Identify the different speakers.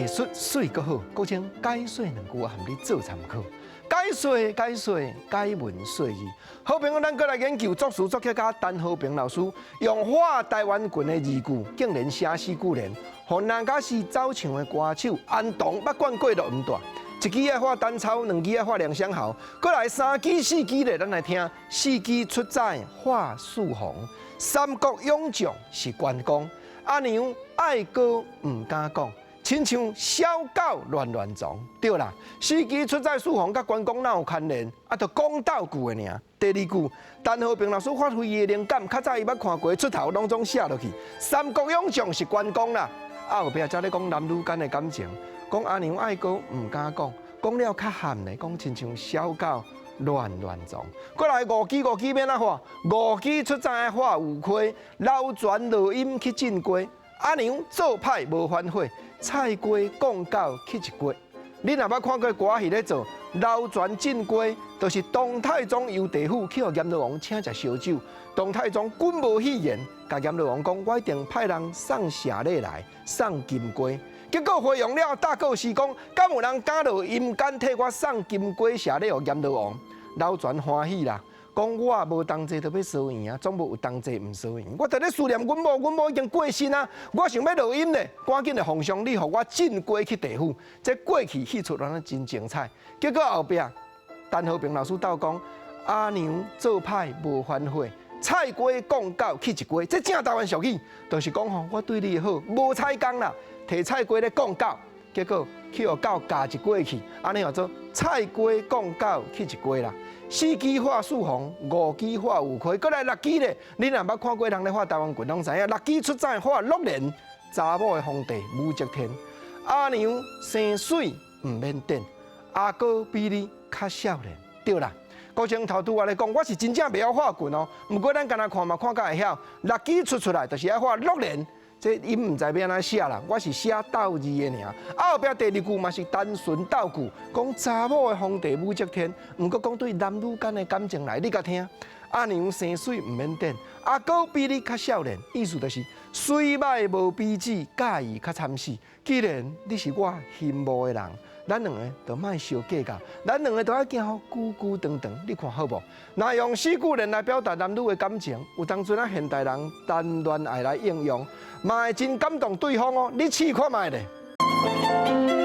Speaker 1: 術媠閣好，閣請解說兩句含你做參考。解說解說解文說字，好朋友，咱閣來研究作詞作曲家陳和平老師用畫台灣拳的字句，竟然寫四句聯，予人家是走唱的歌手安東捌管過錄音帶。一支愛畫單抄，兩支愛畫兩相好，閣來三支四支咧，咱來聽四支出指畫四方，三國勇將是關公，阿娘愛哥毋敢講，親像小狗亂亂撞，對啦，四支出指四方佮關公哪有牽連？啊，就講鬥句的爾。第二句，陳和平老師發揮伊的靈感，較早伊捌看過出頭，攏總寫落去。三國勇將是關公啦，啊後壁才咧講男女間的感情。講阿娘愛哥毋敢講，講了較含咧，講親像小狗亂亂撞。閣來五支五支欲按怎畫？五支出指畫有虧，流傳錄音去進瓜。阿娘做歹無反悔，菜雞講狗去一鍋。你若捌看過歌戲咧做流傳進瓜，就是唐太宗遊地府去予閻羅王請食燒酒。唐太宗君無戲言，共閻羅王講：我一定派人送謝禮來，送金雞。結果回應了大告示講，敢有人敢落陰間替我送金雞謝禮予閻羅王？流傳歡喜啦，講我無同齊就欲相圓啊，總無有同齊毋相圓。我佇咧思念阮某，阮某已經過身啊，我想欲落陰咧，趕緊來奉上你，予我進雞去地府。這過去戲出來真精彩。結果後壁陳和平老師鬥講，阿娘做歹無反悔。菜雞講狗去一鍋，這正台灣俗語，就是講吼，我對你的好無彩工啦，提菜雞咧講狗，結果去予狗咬一鍋去，按呢叫做菜雞講狗去一鍋啦。四支畫四方，五支畫有虧，閣來六支咧。你若捌看過人咧畫台灣拳，攏知影六支出指畫六連，查某的皇帝武則天，阿娘生媠毋免等，阿哥比你較少年，對啦。國前頭拄仔咧講，我是真正袂曉畫拳哦。毋過咱敢若看嘛，看甲會曉。六支出出來，就是愛畫六連。這𪜶毋知欲按怎寫啦，我是寫鬥字的爾。後壁第二句嘛是單純鬥句，講查某的皇帝武則天，毋過講對男女間的感情來，你共聽。阿娘生媠毋免等，阿哥比你較少年，意思就是雖歹無比子，佮意較慘死。既然你是我心慕的人，咱兩個就莫相計較，咱兩個都愛行好久久長長，你看好無？若用四句聯來表達男女的感情，有當陣啊現代人談戀愛來應用，嘛會真感動對方哦。你試看覓咧？